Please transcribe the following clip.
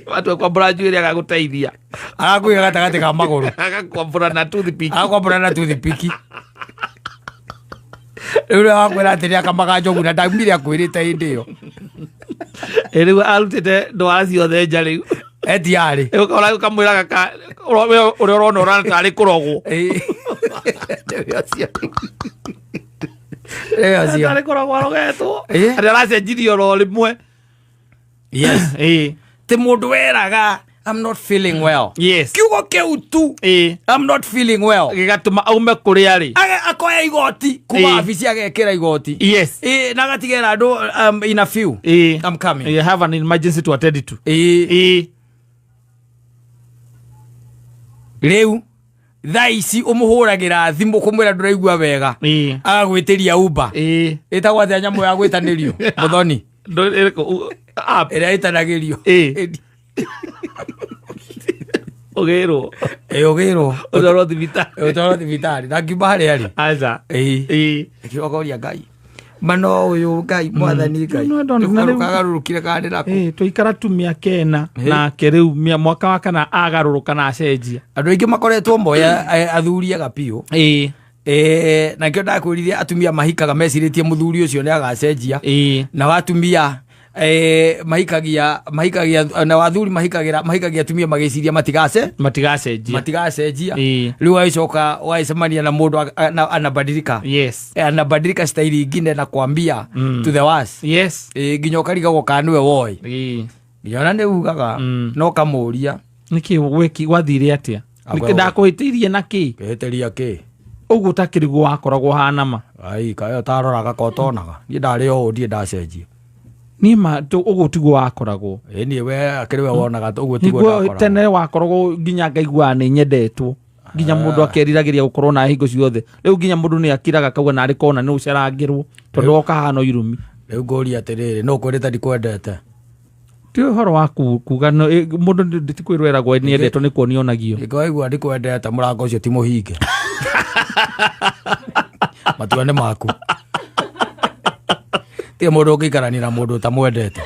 Watua kwambũra njuĩrĩ agagũteithia. Agakũiga gatagatĩ ka magũrũ. Agakwambũra na toothpick. Agakwambũra na toothpick. Rĩu ũrĩa wakwĩra atĩ nĩakamaga njogu na ndaumire akwĩrĩte hĩndĩ ĩyo. Ĩ, rĩu arutĩte ndwara ciothe nja rĩu. Etiarĩ. Ũkora ũkamwĩra gaka ũrĩa ũrona ũrona tarĩ kũrogwo. Ĩ. Rĩu ũcio. Rĩu ũcio. Tarĩ kũrogwo arogetwo. Ĩ. Atĩ aracenjirie oro rĩmwe. Yes. Ĩ. Ti mũndũ weraga I'm not feeling well. Yes. Kiugo kĩu tu. Ĩ. I'm not feeling well. Gĩgatũma aume kũrĩa arĩ. Akoya igoti kuma Ĩ. wabici agekĩra igoti. Yes. Ĩ, na agatigĩra andũ in a few. Ĩ. I'm coming. You have an emergency to attend to. Ĩ. Ĩ. Rĩu thaa ici ũmũhũragĩra thimũ kũmwĩra ndũraigua wega. Ĩ. Agagwĩtĩria Uber. Ĩ. Ĩtagwo atĩa nyamũ ya gwĩtanĩrio? Mũthoni. Ĩrĩkũ? App. Ĩrĩa ĩtanagĩrio. Ĩ. Ũgĩrwo. Ĩ, ũgĩrwo. Ũtwarwo thibitarĩ. Ũtwarwo thibitarĩ. Na ngiuma harĩa arĩ. Aca. Ĩ. Ĩ. Akĩrogoria Ngai. Mano ũyũ Ngai mwathani Ngai. No, no, na rĩu- Kagarũrũkire kana nako. Ĩ, twaikara tu mĩaka ĩna Ĩ. nake rĩu mwaka wa kana agarũrũka na acenjia. Andũ aingĩ makoretwo moya athuri ega biũ. Ĩ. Na nĩkĩo ndakwĩrire atumia mahikaga mecirĩtie mũthuri ũcio nĩ agacenjia. Ĩ. Nao atumia mahikagia mahikagia nao athuri mahikagira mahikagia atumia magĩciria matigace Matigacenjia. matigacenjia. Ĩ. Rĩu wagĩcoka wagĩcemania na mũndũ anabadilika. Yes. Anabadilika staili ingine na kuambia to the worst. Yes. Nginya ũkarigagwo kana nĩwe woĩ. Ĩ. Nginya ona nĩ ugaga no kamũria. Nĩkĩ gweki gwathire atĩa? Agwe- Ndakũhĩtĩirie na kĩ? Kĩhĩtĩria kĩ? Ũguo ũtakĩrigwo wakoragwo hana ma. Ai, kaĩ ũtaroraga ka ũtonaga. Niĩ ndarĩ o ũũ ndirĩ ndacenjia. Niĩ ma ũguo tiguo wakoragwo. Ĩ niĩ we akĩrĩ we wonaga ũguo tiguo Niguo ndakoragwo. tene wakoragwo nginya ngaiguaga nĩ nyendetwo. Nginya mũndũ akeriragĩria gũkorwo na hingo ciothe. Rĩu nginya mũndũ nĩ akiraga akauga narĩ kona nĩ ũcerangĩrwo tondũ woka hana irumi. Rĩu ngũria atĩrĩrĩ, nũ ũkwĩrĩte ndikwendete? Ti ũhoro wa kuga no, mũndũ ti kwĩrwo eragwo nĩ endetwo nĩ kuonio onagio. Ingĩwaigua ndikwendete mũrango ũcio ti mũhinge. Matua nĩ maku. Ti mũndũ ũngĩikarania na mũndũ ũtamwendete.